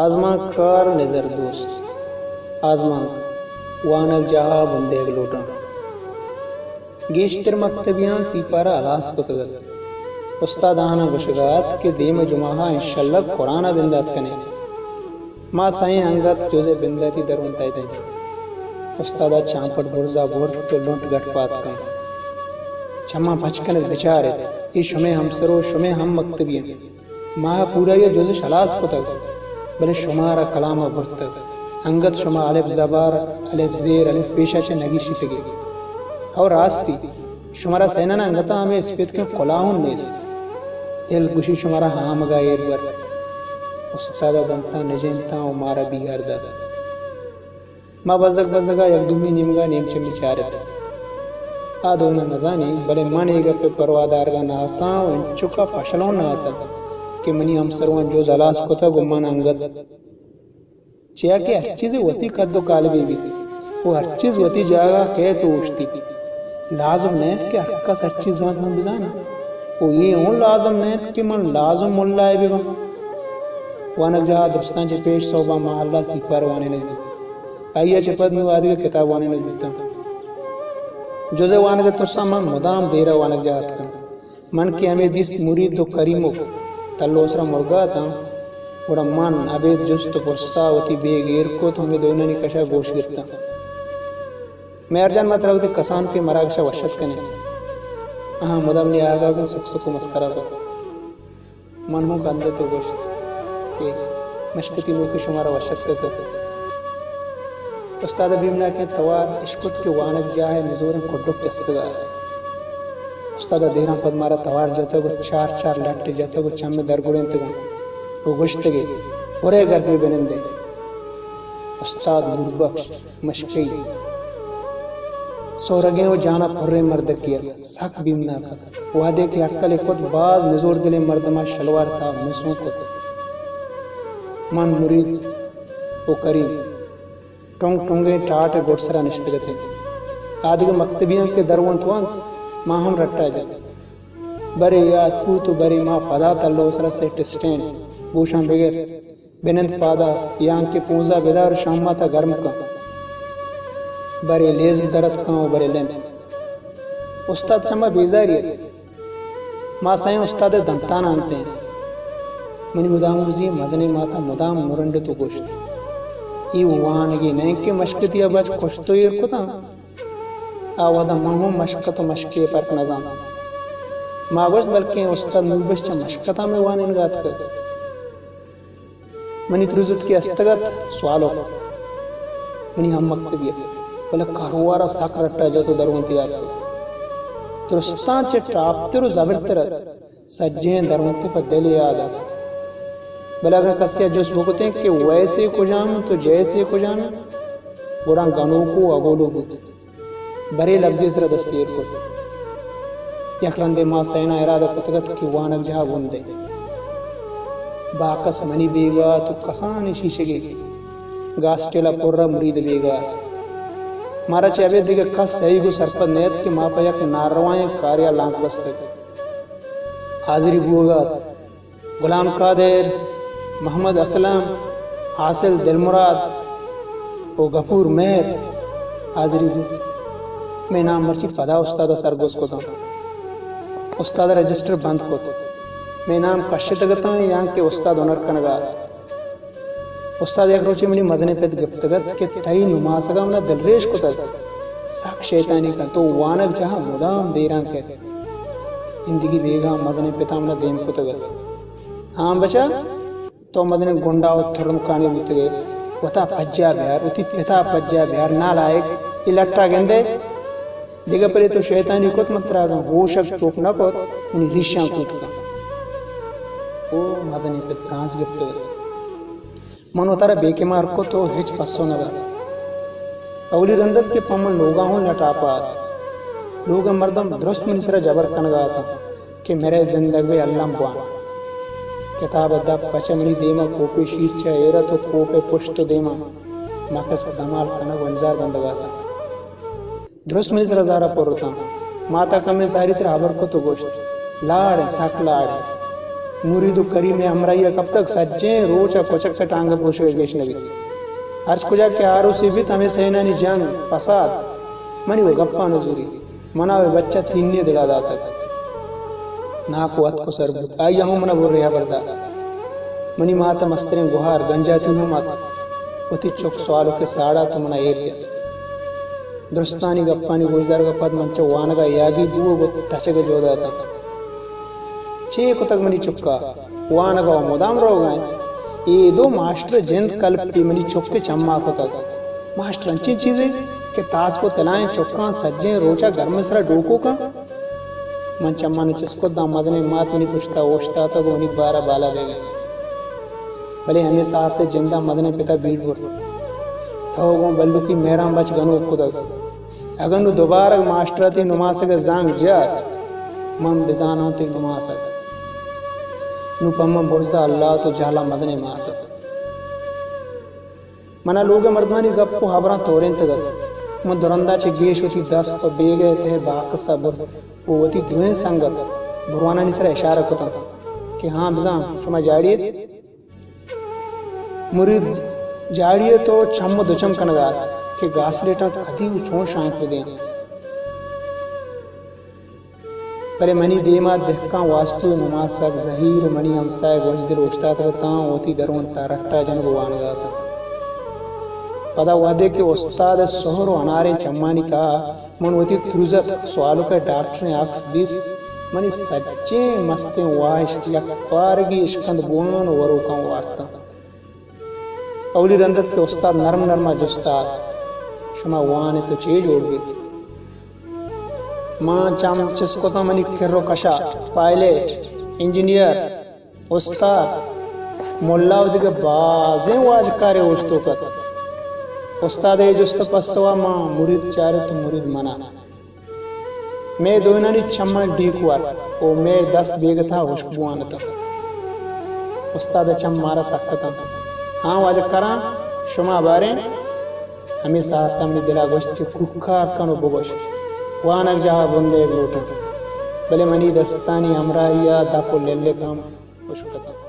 آزمانک کار نظر دوست۔ آزمانک وانگجاہ ءَ بندیگ لوٹاں۔ گیشتر مکتبیاں سیپارہ ہلاس کتگ ات۔ استاد آہاناں گوشگ ءَ ات کہ دیم ءِ جمعہ ءَ انشاءاللہ قرآن ءَ بندات کنیں۔ ما سئیں انگت جز ءِ بنداتی درونت ءَ اتیں۔ استاد ءَ چامپٹ برز ءَ برت ءُ لنٹ گٹ پاد کنت۔ چماں پچ کن ات، بچار ات، اے شمئے ہمسر ءُ شمئے ہم مکتبی انت۔ ماہ پورائی ءَ جزش ہلاس کتگ، بلے شمارا کلام ءَ برتگ۔ انگت شما الف زبر، الف زیر، الف پیش ءَ چہ نہ گیشیتگ ئے۔ ہو راستی، شمارا سئینان ءَ انگتاں ہمے اسپیتکیں کلاہ اوں نیست۔ دل گوشی شمارا ہامگ ءَ ایر بر۔ استاد ءَ دنتاں نژینتاں ءُ مارا بیہار دات۔ ما بزگ بزگ ءَ یک دومی نیمگ ءَ نیم چمی چارت۔ آ دوناں نزانیں، بلے من اے گپ ءِ پرواہ دارگ ءَ نہ اتاں ءُ انچک ءَ پشلون نہ اتاں کہ منی ہمسرواں جز ہلاس کتگ ءُ من انگت۔ چیا کہ ہر چیزے وتی کد ءُ کالبے بیت ءُ ہر چیز وتی جاگہ ءَ کئیت ءُ اوشتیت۔ لازم نہ انت کہ ہر کس ہر چیز زانت من بزاناں ءُ اے اوں لازم نہ انت کہ من لازم ملائے بہ باں۔ وانگجاہ ءَ درستاں چہ پیش سہب ءَ ماہ اللہ سیپار وانینگ بیت۔ آئی ءَ چہ پد نوں آدگہ کتاب وانینگ بیتاں۔ جز ءِ وانگ ءِ ترس ءَ من مدام دیر ءَ وانگجاہ اتکاں۔ من کہ ہمے دیست مرید ءُ کریم ءُ تلو ءِ سرا مرگ ءَ اتاں، گڑا من ابید جست ءُ پرس ءَ وتی بیگ ایر کت ءُ ہمے دوئینانی کش ءَ گوش گرتاں۔ میار جان، ما ترا وتی کسانکیں مراگش ءَ وش اتک کنیں۔ آہاں مدام منی آہگ ءَ گوں سک سک ءُ مسکرا کت۔ من ہوں کندت ءُ گوشت کہ مشکتی نوکی شمارا وش اتک کت۔ استاد ءَ بیمناکیں توار اشکت کہ وانگجاہ ءِ نزوریں کڈک جستگ ءَ۔ استاد ءَ دیراں پد مارا توار جتگ ءُ چار چار لٹ جتگ ءُ چم ءِ درگڑینتگ ءُ گوشتگ ئے، برے گردے بنندے۔ استاد نوربخش مشکئی سہرگیں ءُ جان ءَ پریں مردکے ات، سک بیمناک ات۔ وہدے کہ ہکل ئے کت، باز نزور دلیں مردم ءَ شلوار تہا مسوں کت۔ من مرید ءُ کریم ٹنگ ٹنگیں ٹاٹ ءِ گڈسرا نشتگ اتیں۔ آدگہ مکتبیاں کہ درونت وانت، ما ہم رٹا جت۔ برے یات بوت ءُ برے ما پدا تلو ءِ سرا سیٹ اسٹینڈ گوشاں بگر بنند پادا، یانکہ پونزا بدار ءُ شامات ءَ گرم کن۔ برے لیزک در اتکاں ءُ برے لمپ۔ استاد چہ ما بیزاری ات۔ ما سئیں استاد ءِ دنتان ءَ انتیں۔ منی مداموزی ءِ مزنیں مات ءَ مدام نرنڈت ءُ گوشت، اے وانگی نہ انت کہ مشکتی ءَ بچ کشت ءُ ایر کتاں۔ آ وہد ءَ من ہوں مشکت ءُ مشکے ءِ پرک نہ زانت۔ ما گوشت، بلکیں استاد نوربخش چہ مشکت ءَ مئے وانینگ ءَ اتکگ۔ منی تروزتکے استگ ات، سوالک منی ہم مکتبی ات، بلے کاروار ءَ سک رٹا جت ءُ درونت یات کت۔ درستاں چہ ٹاپتر ءُ زبرتر ات، سجہیں درونت پہ دل یاد ات۔ بلے اگاں کسے ءَ جست بکتیں کہ ویسے کجام انت ءُ جیسے کجام انت، گڑا گنوک ءُ اگولو بوت۔ برے لبزے سرا دست ایر کت۔ یک رندے ما سئیناں ارادہ کتگ ات کہ وانگجاہ ءَ بندیں۔ باکس منی بیگا ات ءُ کسانیں شیشگے گاسٹیل ءَ پر ءَ مرید بیگا ات۔ مارا چہ ابید دگہ کس سہیگ ءُ سرپد نہ ات کہ ما پہ یک ناروائیں کارے ءَ لانک بستگ۔ حاضری بوگا ات۔ غلام قادر، محمد اسلم، حاصل دلمراد ءُ غفور مہر حاضری بوت۔ مئے نام مرچی پدا استاد ءَ سرگوز کتاں۔ استاد ءَ رجسٹر بند کت۔ مئے نام کشتگ اتاں یا کہ استاد ہنر کنگ ءَ ات۔ استاد یک روچے منی مزنیں پت گپتگ ات کہ تئی نماسگ ءَ من ءَ دلریش کتگ، سک شیطانی کنت، تو وانگجاہ ءَ مدام دیراں کئیت۔ گندگی بیگاہ مزنیں پت ءَ من ءَ دیم کتگ ات۔ ہاں بچا، تو مزنیں گنڈا ءُ ترمکانے بوتگ ئے، وتا پجا بیار، وتی پتا پجا بیار، نالائک، اے لٹا گندئے؟ دگہ پرے تو شیطانی کت، من ترا اگاں ہوشگ چوک نہ کت، منی ریشاں کوٹ کن۔ او مزنیں پت برانز گپتگ ات۔ من وتارا بے کمار کت ءُ ہچ پسو نہ دات۔ اولی رند ات کہ پہ من لوگا ہوں لٹ آپ ءَ ات۔ لوگ ءِ مردم درست منی سرا جبر کنگا اتاں کہ مرے زندگ بے الم بوان۔ کتاب ءِ دپ پچ ءَ منی دیما کوپے شیر چہ ایر ات ءُ کوپ ءِ پشت ءُ دیما مکس دمال کنگ ءُ انزار بندگا اتاں۔ درست منی سرا زارا پر اتاں۔ ماتا کمے ساری ترا ہبر کت ءُ گوشت، لاڑ ایں، سک لاڑ ایں۔ مرید و کریم ءِ ہمراہی ءَ کپتگ، سجیں روچ ءَ کچک ءِ ٹانگ ءَ پروشگ ءَ گیش نہ بیت۔ ہرچ کجا کہ آروسی بیت، ہمے سئینانی جنگ، پساد، منی و گپاں نہ زوری۔ منا و بچ ءَ تینی دل ءَ داتگ۔ ناکو اتک و سر بوت۔ آئی ءَ ہم منا برے ہبر دات۔ منی مات ءِ مستریں گہار گنجاتین ہم اتک۔ وتی چک سوالک ءِ ساڑات و منا ایر جت۔ درستانی گپانی گوشدارگ ءَ پد من چہ وانگ ءَ یاگی بوگ و تچگ ءِ جہد ءَ اتاں۔ چے کتگ منی چک ءَ؟ وانگ ءَ مدام روگ ءَ انت۔ اے دو ماسٹر ءِ جند کلپی منی چک ءِ چم ءَ کتگ۔ ماسٹر انچیں چیزے کہ تاسپ و تلائیں چکاں سجیں روچ ءَ گرم ءِ سرا ڈوکو کن۔ من چماں چست کت، داں مزنیں مات منی پشت ءَ اوشتاتگ و منی بار ءَ بالا دیگ ءَ انت۔ بلے ہمے ساعت ءَ جند ءَ مزنیں پت ءَ بیڑ برت۔ تو گوں بلوکی مہران بچ گنوک کتگ۔ اگاں نوں دوبارگ ماسٹر ءَ تئی نماسگ ءِ زانگ جت، من بزاناں تئی نماسگ۔ نوں پہ من برز ءَ اللہ ات و جہل ءَ مزنیں مات ات۔ منا لوگ ءِ مردمانی گپ و ہبراں تورینتگ ات۔ من درنداں چہ گیش وتی دست پہ بیگہ ءِ تہ ءَ باکس ءَ برت و وتی دوئیں سنگت بروانانی سرا اشارہ کتنت کہ ہاں بزاں شما جاڑی ات۔ مرید جاڑی ات و چم و دوچم کنگ ءَ ات کہ گاسلیٹاں کدی و چون شانک بدیاں۔ بلے منی دیم ءَ دہکان واستو ءِ نماسگ زہیر و منی ہمساہگ وشدل اوشتاتگ اتاں و وتی درونت ءَ رٹا جنگ و وانگ ءَ اتاں۔ پدا وہدے کہ استاد ءِ سہر و اناریں چمانی تہا من وتی تروزتک سوالک ءِ ڈاکٹریں عکس دیست، منی سجیں مستیں واہشت یک پارگی اشکند بوان و وروکاں وارتاں۔ اولی رند ات کہ استاد نرم نرم ءَ جست ءَ، شما وان ات و چے جوڑ بیت؟ من چم چست کتاں، منی کر و کشا پائلٹ، انجینئر، استاد، ملا و دگہ بازیں واجکارے اوشتوک ات۔ استاد ءِ اے جست ءِ پسو ءَ من مرید چارت و مرید منا۔ مئے دوئینانی چماں ڈیک وارت و مئے دست بیگتہ ہشک بوان اتنت۔ استاد ءِ چم مارا سک اتنت۔ ہاں واجہ کراں، شما باریں؟ ہمے ساعت ءَ منی دل ءَ گوشت کہ کوکار کن و بگوش، وانگجاہ ءَ بندیگ لوٹاں۔ بلے منی دستانی ہمراہی ءَ دپ و للک ہم ہشک اتنت۔